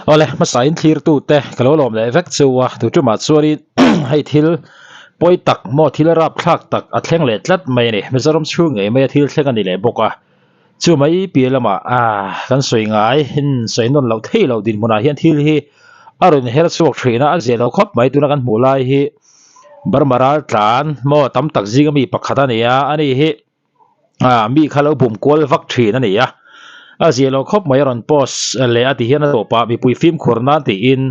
Awle hmasa in thlir tu te ka lo lawm leh vek chu a tu tumah chuanin hei thil pawi tak maw thil rapthlak tak a thleng leh tlat mai a ni Mizoram chhung ngei mai a thil thleng a ni leh bawk a chu mai piah lamah ah kan sawi ngai in sawi nawn loh theih loh dinhmunah hian thil hi a rawn her chhuak thin a a zia lo khawp mai tuna kan hmuh lai hi Burma ral tlan maw tam tak zinga mi pakhat a ni a ani hi. Ah mi kha lo bum kual vak thin a ni a, a zia lo khawp mai a rawn post leh a ti hian a tawp a mipui fimkhur nan tiin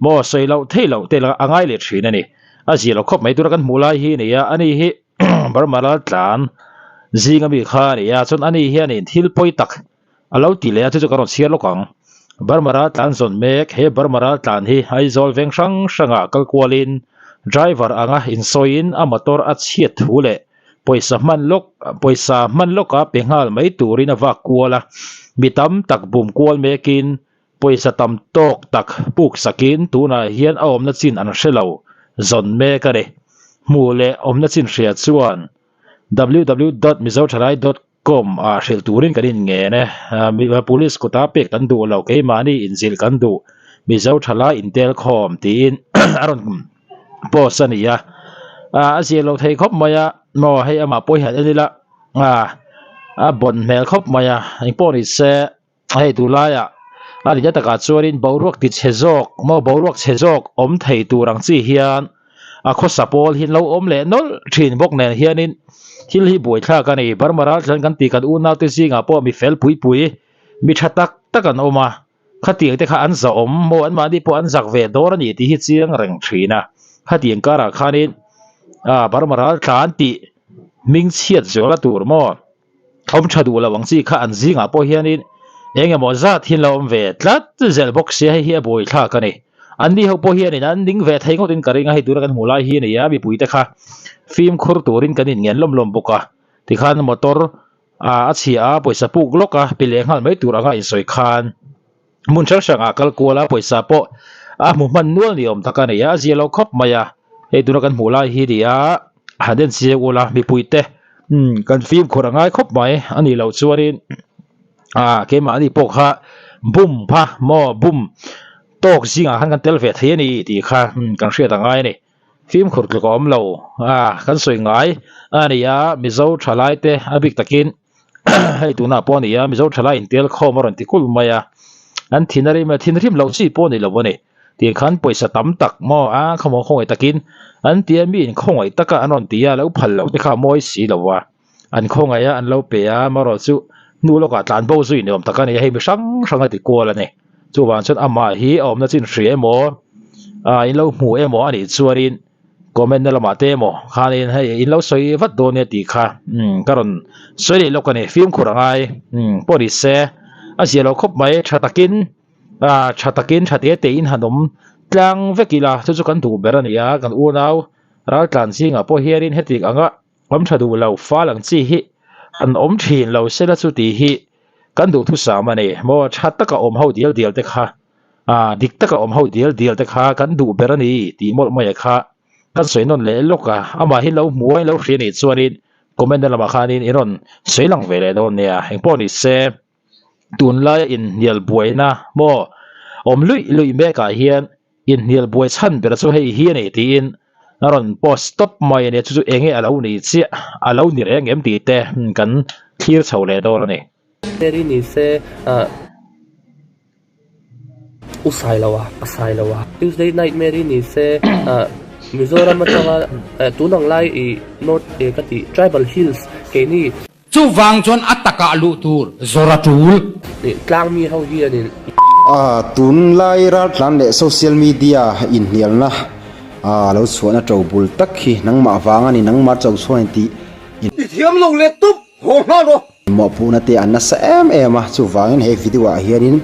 maw sawi loh theih loh te a ngai leh thin a ni, a zia lo khawp mai tura kan hmuh lai hi a ni a, ani hi Burma ral tlan zing ami kha a ni a, chuan ani hianin thil pawi tak a lo ti leh a chu chu ka rawn chhiar lawk ang, Burma ral tlan zawn mek he Burma ral tlan hi Aizawl veng hrang hrangah kal kualin driver anga insawiin a motor a chhiat thu leh Pawisa hman lawk pawisa hman lawka pe nghal mai turin a vak kual a, mi tam tak bum kual mekin pawisa tam tawk tak puk sakin tunah hian a awmna chin an hre lo zawn mek a ni. Hmuh leh awmna chin hria chuan www.mizothalai.com ah hrilh turin kan inngen e. Police kuta pek kan duh lo, keimahni inzilh kan duh, Mizo thalai intel khawm tiin a rawn post a ni a ah a zir lo thei khawp mai a maw hei amah pawh hi han en ila ah a bawn hmel khawp mai a engpawh ni se hei tunlaiah a nihna takah chuanin boruak ti chhe zawk maw boruak chhe zawk awm thei tur ang chi hian a khawsa pawl hi an lo awm leh nawlh thin bawk nen hianin thil hi buaithlak a ni Burma ral tlan kan tih kan unaute zingah pawh mi fel pui pui mi tha tak tak an awm a. Khatiang te kha an zahawm maw anmahni pawh an zak ve dawr a ni tih hi chiang reng thin a, khatiang karah khanin ah Burma ral tlan tih hming chhiat zual a tur maw awm tha duh lo ang chi kha an zingah pawh hianin eng emaw zat hi an lo awm ve tlat zel bawk sia hei hi a buaithlak a ni. Anni ho pawh hianin an ning ve thei ngawtin ka ring a, hei tuna kan hmuh lai hi a ni a, mipui te kha fimkhur turin kan inngen lawm lawm bawk a, tikhan motor Ah a chhia a pawisa puk lawk a pe leh nghal mai tur anga insawi khan hmun hrang hrang ah kal kual a pawisa pawh a hmu hman nual ni awm tak a nei a a zia lo khawp mai a hei tuna kan hmuh lai hi ni a han en chiang ula mipui te umm kan fimkhur a ngai khawp mai a nih loh chuanin ah keimahni pawh kha bum pha maw bum tawk zingah khan kan tel ve thei a ni tih kha kan hriat a ngai a ni. Fimkhur tluk a awm lo a kan sawi ngai a ni a Mizo thalai te a bik takin hei tunah pawh a ni a Mizo thalai intel khawm a rawn ti kulh mai a an thin a rim a thin rim loh chi pawh a ni lo a ni tih khan pawisa tam tak maw a khawmaw khawngaih takin an ti a mi in khawngaih taka an rawn ti a lo phal loh te kha a mawi si lo a an khawngaih a an lo pe a amaherawh chu hnu lawkah tlan bo zui ni awm tak a ni a hei mi hrang hrang a ti kual a ni. Chuvang chuan amah hi a awmna chin hria emaw ah in lo hmu emaw a nih chuanin comment na lamah te emaw khanin hei in lo sawi vat dawn nia tih kha umm ka rawn sawi leh lawk a ni fimkhur a ngai umm pawh ni se a zia lo khawp mai tha takin ah tha takin tha te te in han awm tlang vek ila chu chu kan duh ber a ni a kan unau raltlan zingah pawh hianin heti anga awm tha duh lo fal ang chi hi an awm thin lo sela chu tih hi Kan duhthusam a ni maw tha taka awm ho dial dial te kha ah dik taka awm ho dial dial te kha kan duh ber a ni tih mawlh mai kha kan sawi nawn leh lawk a amah hi lo hmu a lo hria nih chuanin comment na lamah khanin in rawn sawi lang ve leh dawn nia engpawh ni se tunlaia inhnial buaina maw awm luih luih mekah hian inhnial buai chhan ber chu hei hi a ni tiin a rawn post tawp mai a nia chu chu enge a lo ni chiah a lo ni reng em tih te kan thlir chho leh dawn a ni. Mary ni se ah u sai lo a a sai lo a Tuesday night Mary ni se ah Mizoram atanga tun ang lai ih North eh ka tih Tribal Hills keini Chuvang chuan a takah luh tur zawr a tul. Ih tlang mi ho hianin. A tunlai raltlan leh social media inhnialna a lo chhuahna to bul tak hi nangmah vang a ni, nangmah cho chhuan tih I thiam lo leh tup haw nghal rawh. Mawhpuhna te an nasa em em a, chuvangin he video ah hianin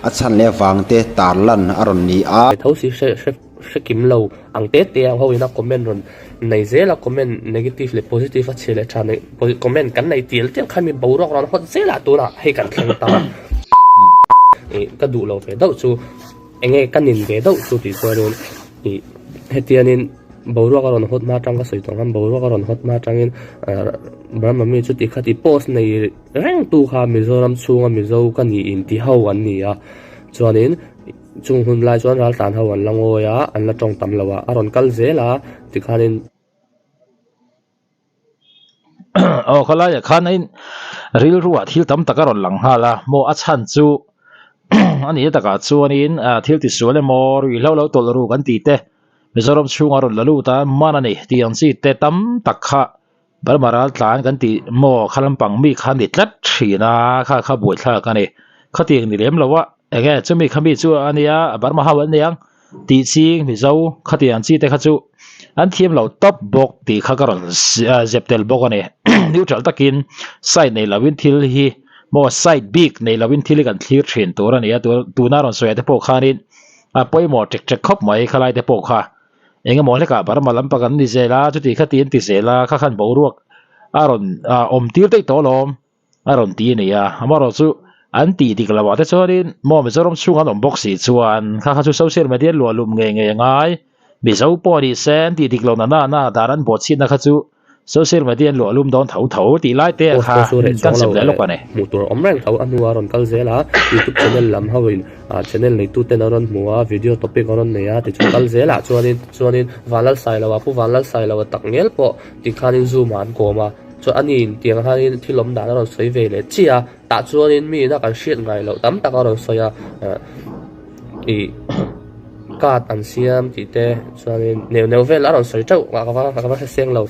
a chhan leh vang te tarlan a rawn ni a. Tho si hre hre hre kim lo ang te te ang ho ina comment rawn nei zel a comment negative leh positive a chhe leh tha nei comment kan nei tial tial khan mi boruak rawn hawt zel a tunah hei kan thleng ta ih ka duh lo ve deuh chu enge ka nin ve deuh chu tih chuanin ih hetianin boruak a rawn hawt hma atang ka sawi tawh ang khan boruak a rawn hawt hma atangin ah Burma mi chuti khati post nei reng tu kha Mizoram chhunga Mizo ka ni inti ho an ni a chuanin. Chung hun lai chuan raltlan ho an la ngawi a, an la tawng tam lo a, a rawn kal zel a tikhanin. Aw khawlaiah khan a in rilruah thil tam tak a rawn lang nghal a, maw a chhan chu a nih takah chuanin thil tisual emaw ruihhlo lo tawlh ruk an tih te Mizoram chhunga rawn la lut a man a ni tih ang chi te tam tak kha Burma ral tlan kan tih maw kha lampang mi kha ni tlat thin a kha kha buaithlak a ni khatiang ni lem lo a enge chumi kha mi chu a nia Burma ho an ni ang tih ching Mizo khatiang chi te kha chu an thiam lo tawp bawk tih kha ka rawn zep tel bawk a ni neutral takin side nei lovin thil hi maw side bik nei lovin thil hi kan thlir thin tur a ni a tuna rawn sawi ah te pawh khanin a pawimawh ṭek ṭek khawp mai khalai te pawh kha. Engemaw hlekah Burma lampang an ni zel a, chuti kha ti an ti zel a, kha khan boruak a rawn awm tir daih tawh alawm a rawn ti a ni a. Amaherawh chu an tih dik loh ah te chuanin maw Mizoram chhung an awm bawk si chuan kha kha chu social media luah lum ngei ngei a ngai. Mizo pawh ni se an tih dik loh na na na dan an bawhchhiatna kha chu Social media an luah lum dawn tho tho tih lai te Post kha pawh chu reh kan chuang zep lo leh lawk a ni. Hmuh tur a awm reng tho a hnua a rawn kal zel a, youtube channel lam ho in channel neitu ten an rawn hmu a, video topic an rawn nei a tichuan kal zel ah chuanin chuanin Vanlalsailoa Pu Vanlalsailoa tak ngel pawh tikhanin zoom ah an kawm a, chuan ani in tiang khanin thil awm dan a rawn sawi ve leh chiah a, tah chuanin mi ina kan hriat ngai loh tam tak a rawn sawi a ih. Card an siam tih te chuanin neuh neuh vel a rawn sawi teuh a ka va ka va hre seng lo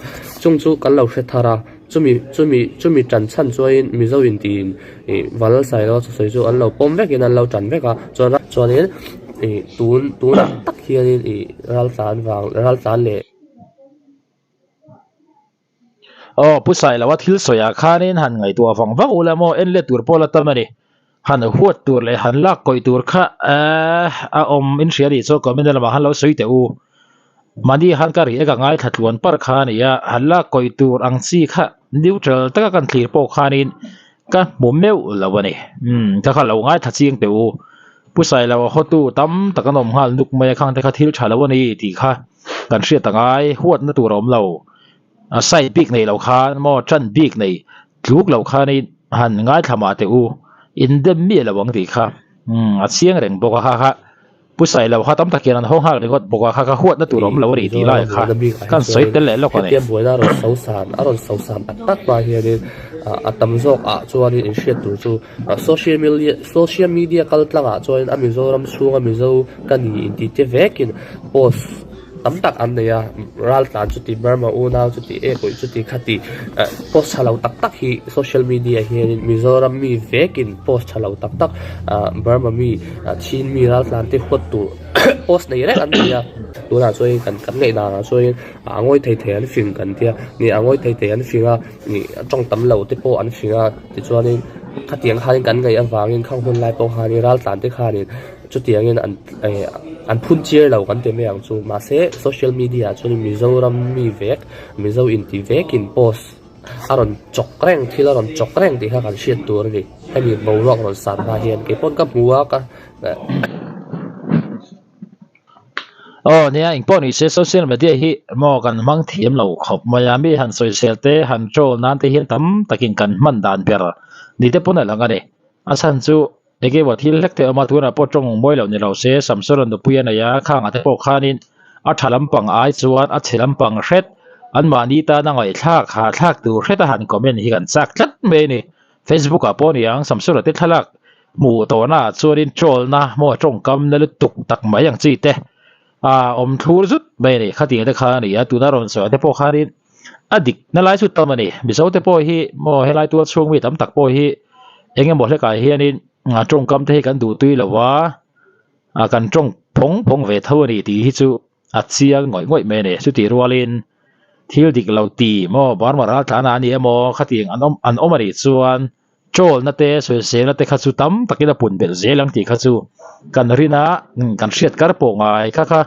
chung chu kan lo hre thar a chumi chumi chumi tan chhan chuanin mizo in tiin ih Valsailo sawi chu an lo pawm vekin an lo tan vek a chuan chuanin ih tun tunah tak hianin ih raltlan vang raltlan leh. Aw Pu Sailoa thil sawiah khanin han ngaihtuah vang vang ula maw en let tur pawh la tam a ni. Han huat tur leh han lak kawih tur kha eh a awm in hria nih chuan comment lamah han lo sawi teh u. Mahni han ka ri e ka ngaithla tluan parh kha a ni a, han lak kawih tur ang chi kha neutral taka kan thlir pawh khanin ka hmu meuh lo a ni. Umm ka kha lo ngaithla chiang teh u. Pu Sailoa hotu tam tak an awm nghal nuk mai a khang te kha thil tha lo a ni tih kha. Kan hriat a ngai, huatna tur a awm lo. A side bik nei lo khan maw tan bik nei tluk lo khanin han ngaithla mah teh u, in dem miah lo ang tih kha umm a chiang reng bawk a kha kha Pu Sailo kha tam tak hian an haw nghak ringawt bawk a kha kha huatna tur a awm lo a ni tih lai kha kan sawi tel leh lawk a ni. Hetia buaina a rawn so san a rawn so san tak tak hma hianin a tam zawk ah chuanin inhriat tur chu social media social media kal tlangah chuanin a Mizoram chhunga Mizo ka ni intih te vekin Post tam tak an nei a, raltlan chuti Burma unau chuti e pawih chuti khati eh post tha lo tak tak hi social media hianin Mizoram mi vekin post tha lo tak tak ah Burma mi ah Chin mi raltlan te huat tur post nei reng an ni a, tunah chuan kan kan ngaih danah chuan a ngawi thei thei an fing kan tia ni a ngawi thei thei an fing a ih tawng tam lo te pawh an fing a tichuanin khatiang khanin kan ngaih avangin khang hun lai pawh khanin raltlan te khanin. Chutiangin an eh an phun chiar lo kan ti mai ang chu mahse social media ah chuan Mizoram mi vek Mizo inti vekin post a rawn chawk reng thil a rawn chawk reng tih kha kan hriat tur a ni hemi boruak rawn san hma hian keipawn ka hmu a ka eh. Aw nia engpawh ni se social media hi maw kan hmang thiam lo khawp mai a mi han sawisel te han troll nan te hian tam takin kan hman dan ber ni te pawn a lang a ni a chhan chu Enge maw thil hlek te awm a, tunah pawh tawng mawi loh ni lo se, Samson-a nupui a nei a, khangah te pawh khanin a tha lampang ai chuan a chhe lampang hret, anmahni tana ngaihthlak hahthlak tur hret a han comment hi kan chak tlat mai a ni. Facebook ah pawh niang Samson-a te thlalak hmuh tawhna ah chuanin troll-na maw tawngkam na lutuk tak mai ang chi te a awm thlur zut mai a ni. Khatiang te kha a ni a, tuna rawn sawi ah te pawh khanin A dik na lai chu tam a ni. Mizo te pawh hi maw helai tual chhung mi tam tak pawh hi eng emaw hlekah hianin tawngkam te hi kan duh tui lo a, kan tawng phawng phawng ve tho a ni tih hi chu a chiang ngawih ngawih mai a ni. Chutih rualin thil dik lo ti maw Burma raltlan ah a ni emaw khatiang an awm an awm a nih chuan Troll-na te, sawiselna te kha chu tam takin a pun belh zel ang tih kha chu kan rin a, kan hriat kar pawh ngai kha kha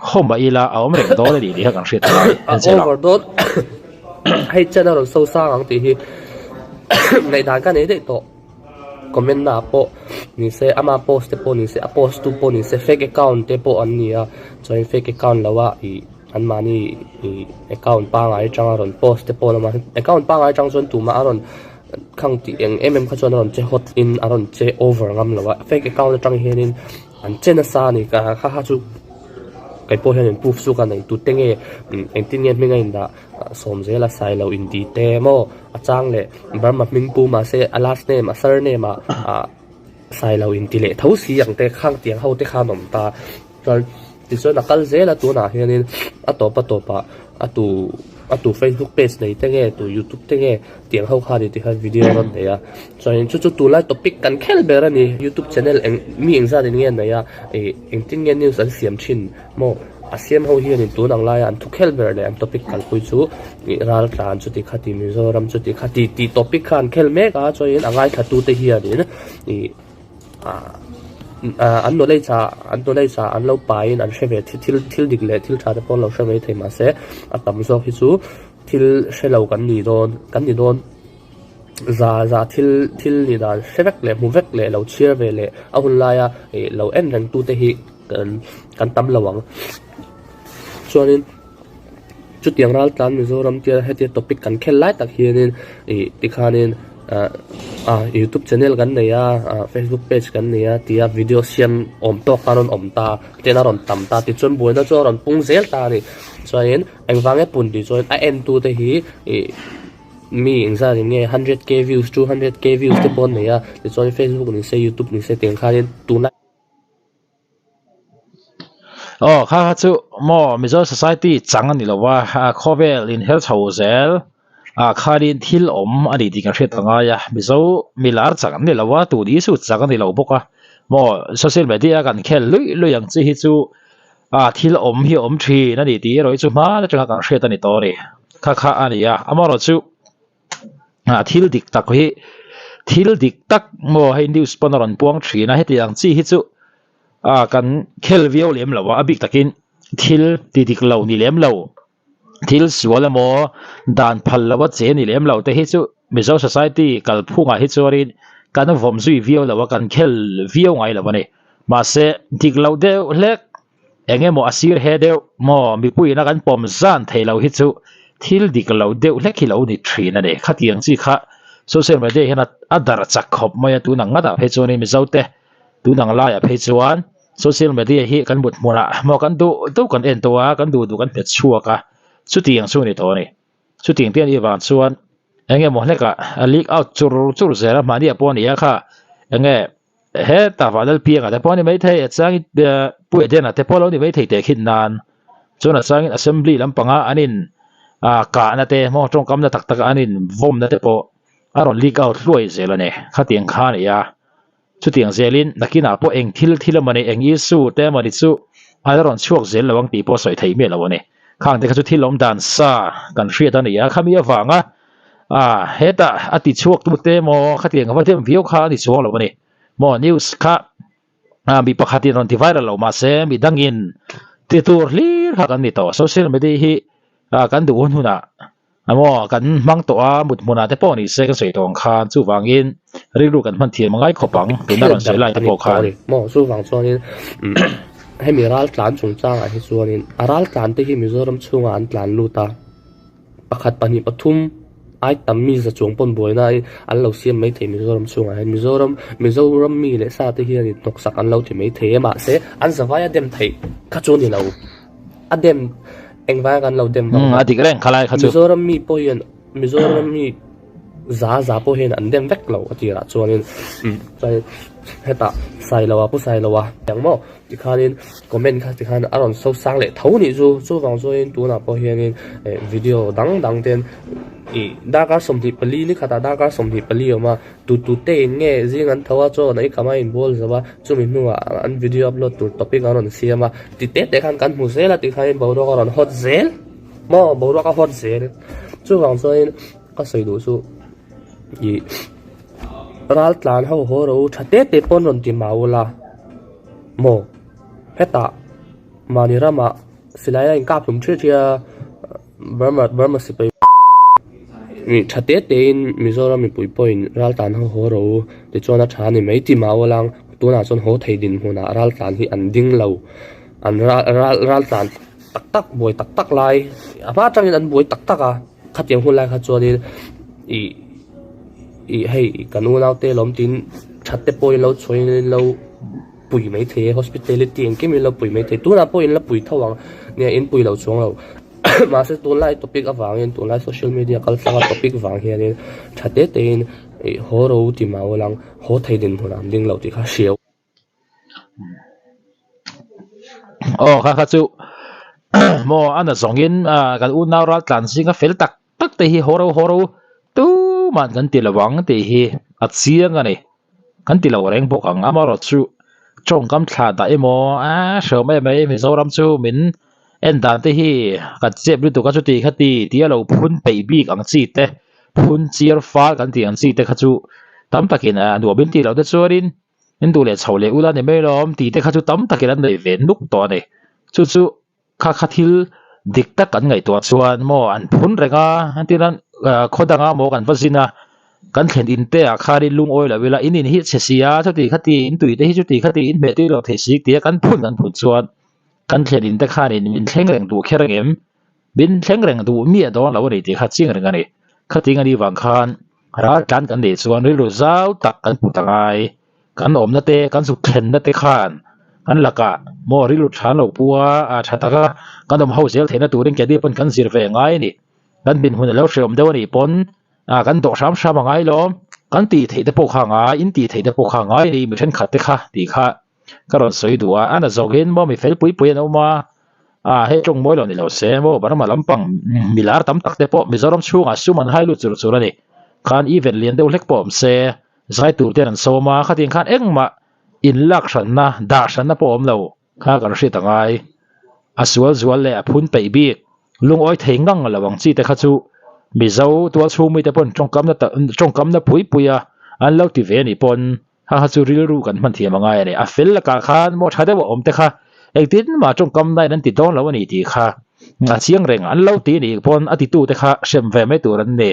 haw mah ila a awm reng dawn a ni tih kha kan hriat ngai A over dawn hei chen a rawn so sang ang tih hi ngaihdan ka nei daih tawh comment na ah pawh ni se ama post te pawh ni se a post tu pawh ni se fake account te pawh an ni a chuan fake account lo a ih anmahni ih account pangai atanga rawn post te pawh an awm a account pangai atang chuan tumah a rawn. Khang tih eng em em kha chuan a rawn che hot in a rawn che over ngam lo a, fake account atang hianin an che nasa a ni ka kha kha chu kei pawh hian in proof chu ka nei tute nge engtin nge hming a indah sawm zel a sai lo inti te maw a chang leh Burma hming pu mahse a last name a surname ah ah sai lo inti leh tho si ang te khang tiang ho te khan awm ta chuan tichuan a kal zel a tunah hianin a tawp a tawpah a tu a tu facebook page nei te nge tu youtube te nge tiang ho khan ti khan video a rawn nei a chuanin chu chu tunlai topic kan khel ber a ni youtube channel eng mi engzat in nge nei a ih engtin nge news an siam thin maw a siam ho hianin tun ang laia an thu khel ber leh an topic kalpui chu ih ral tlan chuti khati mizoram chuti khati tih topic kha an khel mek a chuanin a ngaithla tute hianin ih. An knowledge ah an knowledge ah an lo paiin an hre ve thil thil dik leh thil tha te pawh an lo hre mai thei mahse a tam zawk hi chu thil hre lo kan ni dawn kan ni dawn za za thil thil ni dan hre vek leh hmu vek leh lo chhiar ve leh a hun laia ih lo en reng tu te hi kan kan tam lo ang chuanin chutiang ral tlan Mizoram tia hetia topic kan khel lai tak hianin ih tikhanin ah ah youtube channel kan nei a ah facebook page kan nei a tia video siam awm tawk a rawn awm ta ten a rawn tam ta tichuan buaina chu a rawn pung zel ta a ni chuanin engvang nge pun tih chuan a en tu te hi ih mi engzat in nge hundred k views 200 k views te pawh an nei a tichuan facebook ni se youtube ni se tiang khanin tunlai. Aw kha kha chu maw Mizo society chang a ni lo a khawvel inher chho zel ah khanin thil awm a ni tih kan hriat a ngai a Mizo milar chang an ni lo a tun issue chang a ni lo bawk a maw social media kan khel luih luih ang chi hi chu ah thil awm hi a awm thin a ni tih erawh hi chu hma atanga kan hriat a ni tawh a ni kha kha a ni a amaherawhchu. Ah thil dik tak hi thil dik tak maw hei news pawn a rawn puang thin a heti ang chi hi chu ah kan khel viau lem lo a a bik takin thil ti dik lo ni lem lo thil sual emaw dan phal lo a che ni lem lo te hi chu Mizo society kalphungah hi chuanin kan vawm zui viau lo a kan khel viau ngai lo a ni mahse dik loh deuh hlek. Eng emaw a sir he deuh maw mipuiin a kan pawm zan thei lo hi chu thil dik lo deuh hlek hi lo ni thin a ni. Khatiang chi kha social media hian a darh chak khawp mai a, tun ang ngatah phei chuanin Mizote tun ang laiah phei chuan social media hi kan mut hmunah maw kan duh duh kan en tawh a, kan duh duh kan hmet chhuak a, chutiang chu a ni tawh a ni. Chutiang te a nih vang chuan eng emaw hlekah a leak out chur chur zel a, mahni ah pawh a ni a kha eng nge. Hetah Vanlalpianga te pawh a ni maithei, a changin Pu Edena te pawh a lo ni maithei teh khin nan chuan a changin Assembly lampanga an in kahna te hmawng tawngkamna tak taka an in vawmna te pawh a rawn leak out hluai zel a ni. Khatiang kha a ni a, chutiang zelin nakinah pawh eng thil thil emaw ni, eng issue te emaw ni chu a la rawn chhuak zel lo ang tih pawh sawi theih miah lo a ni. Khang te kha chu thil awm dan sa kan hriat a ni a, khami avanga A hetah a ti chhuak tu te maw khatiang va dem viau kha a ni chuang lo a ni. Maw news kha a mi pakhatin rawn ti viral lo mahse mi dangin ti tur hlir kha kan ni tawh. Social media hi a kan duh hun hunah maw kan hmang tawh a mut hmunah te pawh ni se kan sawi tawh ang khan chuvangin rilru kan hman thiam a ngai khawp ang tuna rawn sawi lai te pawh khan. Maw chuvang chuanin hemi ral tlan chungchangah hi chuanin a ral tlan te hi Mizoram chhungah an tlan lut a. Pakhat pahnih pathum ai tam mi za chuang pawn buaina hi an lo siam mai thei Mizoram chhungah hian Mizoram Mizoram mi leh sa te hian in hnawksak an lo ti mai thei a mahse an zavai a dem theih kha chu a ni lo a dem engvanga kan lo dem vang a dik reng khalai kha chu Mizoram mi pawh hian Mizoram mi za za pawh hian an dem vek lo a tirah chuanin chuanin hetah Sailoa Pu Sailoa ang maw. Tikhanin comment kha tikhan a rawn so sang leh tho nih chu chuvang chuanin tunah pawh hianin eh video dang dang ten ih darkar 24 ni khatah darkar 24 a awm a tu tu te in nge zing an tho a chaw an ei kham a inbual zo a chumi hnuah an video upload tur topic an rawn siam a ti te te khan kan hmu zel a tikhanin boruak a rawn hot zel maw boruak a hot zel chuvang chuanin ka sawi duh chu ih ral tlan ho haw ro tha te te pawn rawn ti mau la. Maw? Hetah mahni ramah silai a inkap hlum ṭhiah ṭhiah a, Burma Burma sipai ih ṭha te tein Mizoram mipui pawhin ral tlan ho haw ro tichuan a ṭha a ni mai ti mau alang tunah chuan haw thei dinhmunah ral tlan hi an ding lo an ral ral ral tlan tak tak buai tak tak lai a hma atangin an buai tak tak a khatiang hun lai kha chuanin ih. Ih hei kan unaute lawm tiin that te pawhin lo chhuahin in lo pui mai thei e, hospitality engkim in lo pui mai thei, tunah pawh in la pui tho ang, nia in pui lo chuang lo mahse tunlai topic avangin tunlai social media kal tlanga topic vang hianin tha te tein ih haw ro ti mau lang haw thei dinhmun ah an ding lo tih kha hria. Aw kha kha chu maw a na zawngin kan unau ral tlan zinga fel tak tak te hi haw ro haw ro tuman kan ti lo ang tih hi a chiang a ni kan ti lo reng bawk ang amaherawhchu tawngkam thla dah emaw a hreuh mai mai Mizoram chu min en dan te hi kan chep lutuk a chuti kha ti ti a lo phun peih bik ang chi te phun chiar fal kan tih ang chi te kha chu tam takin a nuam in tih loh te chuanin. In duh leh chho leh ula ni mai lawm tih te kha chu tam takin an nei ve nuk tawh a ni. Chu chu kha kha thil dik tak kan ngaihtuah chuan maw an phun reng a, entir nan khaw danga maw kan va zin a, kan thlen in te ah khanin lungawi lo ila in in hi chhe si a, chuti khati in tui te hi chuti khati in hmeh tui lo thei si tia kan phun kan phun chuan kan thlen in te khanin min thleng reng duh kher ang em? Min thleng reng duh miah dawn lo a ni tih kha chiang reng a ni. Khating a nih vang khan ral tlan kan neih chuan rilru zau tak kan hmu ta ngai. Kan awmna te, kan zuk thlenna te khan kan lakah maw rilru than lo pu a, a tha taka kan awm ho zel theihna turin keini pawn kan zir ve ngai a ni. Kan dinhmun a lo hreawm deuh a nih pawn a kan dawh hram hram a ngai lawm. Kan tih theih te pawh kha a ngai, in tih theih te pawh kha a ngai a ni, mi thenkhat te kha tih kha ka rawn sawi duh a, a na zawkin maw mi fel pui pui an awm a, ah hei tawng mawi lo ni lo se maw Burma lampang milar tam tak te pawh Mizoram chhungah sum an hai lut chur chur a ni, khan event lian deuh hlek pawh awm se zai tur ten an sawm a, khatiang khan engmah in lak hranna dah hranna pawh awm lo kha kan hriat a ngai, a sual zual leh a phun peih bik lungawi thei ngang lo ang chi te kha chu Mizo tual chhung mite pawn tawngkamna tawngkamna pui pui a an lo ti ve a nih pawn. Ha ha chu rilru kan hman thiam a ngai a ni. A fel lakah khan maw tha deuh a awm te kha engtin mah tawngkam nain an ti dawn lo a ni tih kha a chiang reng. An lo ti nih pawn a titu te kha hrem ve mai tur an ni.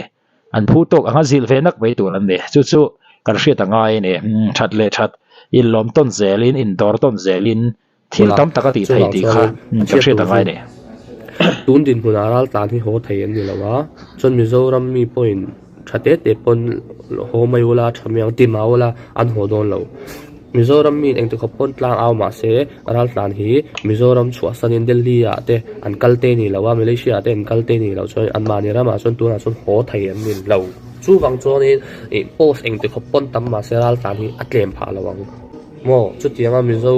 An phu tawk anga zilh ve nak mai tur an ni. Chu chu kan hriat a ngai a ni. That leh that inlawm tawn zelin indawr tawn zelin thil tam tak a tih theih tih kha kan hriat a ngai a ni. Tun dinhmunah raltlan hi haw thei an ni lo a, chuan Mizoram mi pawhin tha te te pawn haw mai ula tha mai ang ti mah ula an haw dawn lo. Mizoram miin engti khawp pawn tlang au mah se raltlan hi Mizoram chhuahsanin Delhi ah te an kal te ni lo a, Malaysia ah te an kal te ni lo chuan anmahni ramah chuan tunah chuan haw thei an ni lo. Chuvang chuanin ih post engti khawp pawn tam mah se raltlan hi a tlem phah lo ang. Maw chutianga Mizo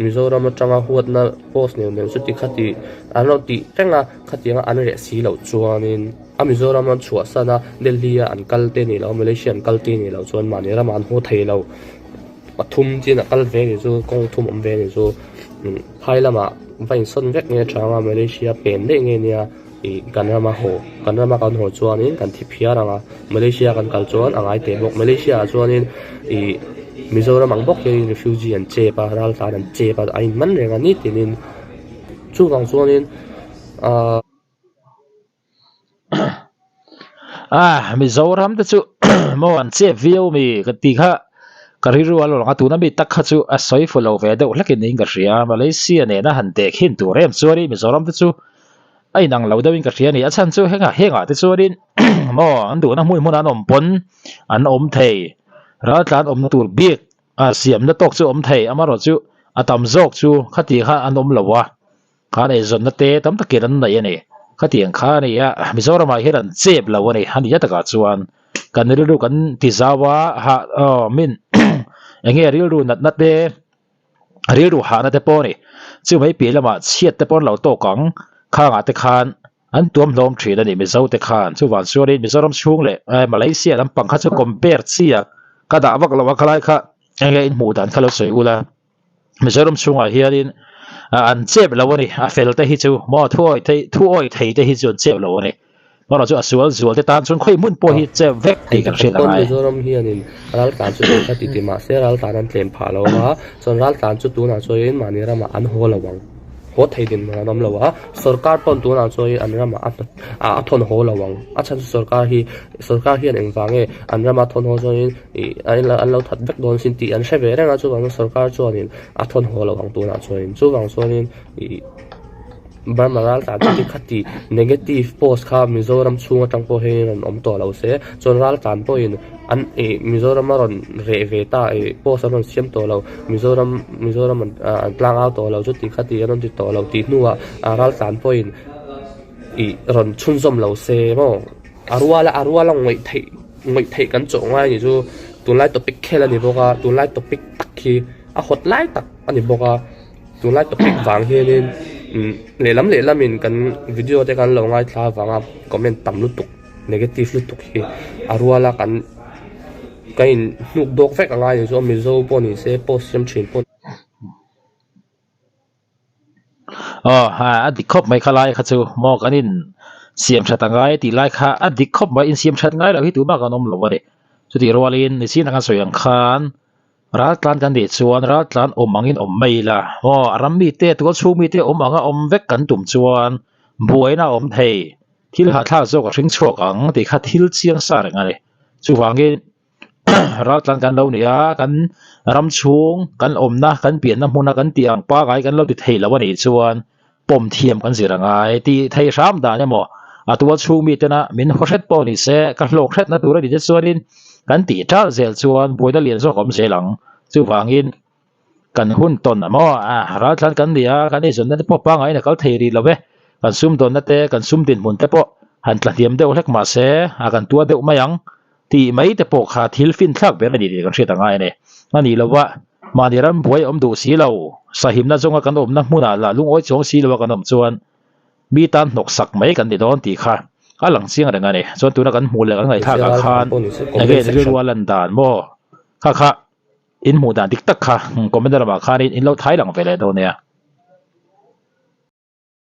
Mizoram atanga huatna post neuh neuh chuti khati an lo tih reng a, khatianga an reh si loh chuanin a Mizoram an chhuahsan a, Delhi a an kal te nih loh a, Malaysia an kal te nih loh chuan mahni ramah an haw thei lo. Pathum chin a kal ve nih chu kawng thum awm ve nih chu phai lamah va insawn vek nge tha anga Malaysia pen daih nge nia. Ih kan rama haw, kan rama kan haw chuanin kan thi phiar ang a, Malaysia kan kal chuan a ngai teh bawk. Malaysia ah chuanin ih Mizoram ang bawk hianin refugee an chep a, raltlan an chep a, a inman reng a nitinin chuvang chuanin ahh. Ah Mizoram te chu maw an chep viau mi ka tih kha ka rilru a lo lang a, tuna mi tak kha chu a sawi fu lo ve deuh hlekin niin ka hria a, Malaysia nena han tehkhin tur em chuanin Mizoram te chu a inang lo deuhin ka hria a ni. A chhan chu hengah hengah te chuanin maw an duhna hmun hmunah an awm pawn an awm thei. Raltlan awmna tur bik a siamna tawk chu awm thei amaherawh chu a tam zawk chu khati kha an awm lo a, khan eizawnna te tam takin an neih a ni. Khatiang kha a ni a, Mizoramah hian an chep lo a ni. A nia takah chuan kan rilru kan ti zau a, hah aw min eng nge rilru natna te rilru hahna te pawh a ni. Chu mai piah lamah chhiat te pawh an lo tawk ang, khangah te khan an tuam hlawm thin a ni Mizo te khan. Chuvang chuanin Mizoram chhung leh Malaysia lampang kha chu compare chi a ka dah vak lo a khalai kha enge in hmuh dan kha lo sawi ula. Mizoram chhungah hianin an chep lo a ni, a fel te hi chu maw thu awih thei thu awih thei te hi chu an chep lo a ni. Amaherawh chu a sual zual te tan chuan khawi hmun pawh hi chep vek tih kan hriat a ngai. Mizoram hianin raltlan chu tih kha ti ti mahse raltlan an tlem phah lo a, chuan raltlan chu tunah chuanin mahni ramah an haw lo ang, haw thei din hmun an awm lo a, sorkar pawn tunah chuanin an ramah a a thawn haw lo ang, a chhan chu sorkar hi sorkar hian engvang nge an rama thawn haw chuanin ih an lo that vek dawn sin tih an hre ve reng a, chuvangin sorkar chuanin a thawn haw lo ang tunah chuanin chuvang chuanin ih. Burma ral tlan chu ti khati negative post kha Mizoram chhung atang pawh hian rawn awm tawh lo se chuan ral tlan pawhin an ih Mizoram a rawn reh ve ta ih post an rawn siam tawh lo Mizoram Mizoram an an tlang au tawh lo chuti khati an rawn ti tawh lo tih hnuah ral tlan pawhin ih rawn chhunzawm lo se maw a ruala a ruala ngawih theih ngawih theih kan chawh ngai ni chu tunlai topic khel a ni bawk a tunlai topic tak hi a hawt lai tak a ni bawk a. Tunlai topic vang hianin umm lehlam lehlamin kan video te kan lo ngaithla avanga comment tam lutuk negative lutuk hi a ruala kan kan in hnuk dawk vek a ngai ni chu Mizo pawh ni se post siam thin pawh. Aw ha a dik khawp mai khalai kha chu maw kan in siam that a ngai tih lai kha a dik khawp mai insiam that ngai loh hi tumah kan awm lo a ni chutih rualin nichin anga sawi ang khan Raltlan kan nih chuan raltlan awm angin awm mai ila aw a ram mite tual chhung mite awm anga awm vek kan tum chuan buaina a awm thei thil hahthlak zawk a hring chhuak ang tih kha thil chiang sa reng a ni chuvangin raltlan kan lo ni a kan ram chhung kan awmna kan pianna hmuna kan tih ang pangai kan lo ti thei lo a nih chuan pawm thiam kan zir a ngai tih thei hram dan emaw a tual chhung mi tena min haw hret pawh ni se ka hlawk hretna tur a ni te chuanin kan tih ṭalh zel chuan buaina lian zawk a awm zel ang chuvangin kan hun tawn maw a raltlan kan ni a kan eizawnna te pawh pangaiin a kal thei rih lo e kan sumdawnna te kan sum dinhmun te pawh han tla hniam deuh hlek mah se a kan tua deuh mai ang tih mai te pawh kha thil finthlak ber a ni tih kan hriat a ngai a ni. A nih lova mahni ram buai awm duh si lo, sahimna zawnga kan awmna hmunah lah lungawi chuang si lova kan awm chuan mi tan hnawksak mai kan ni dawn tih kha a lang chiang reng a ni. Chuan tuna kan hmuh leh kan ngaihthlak ah khan again rilru a lan dan maw? Kha kha in hmuh dan dik tak kha comment lamah khanin in lo thai lang ve leh dawn nia.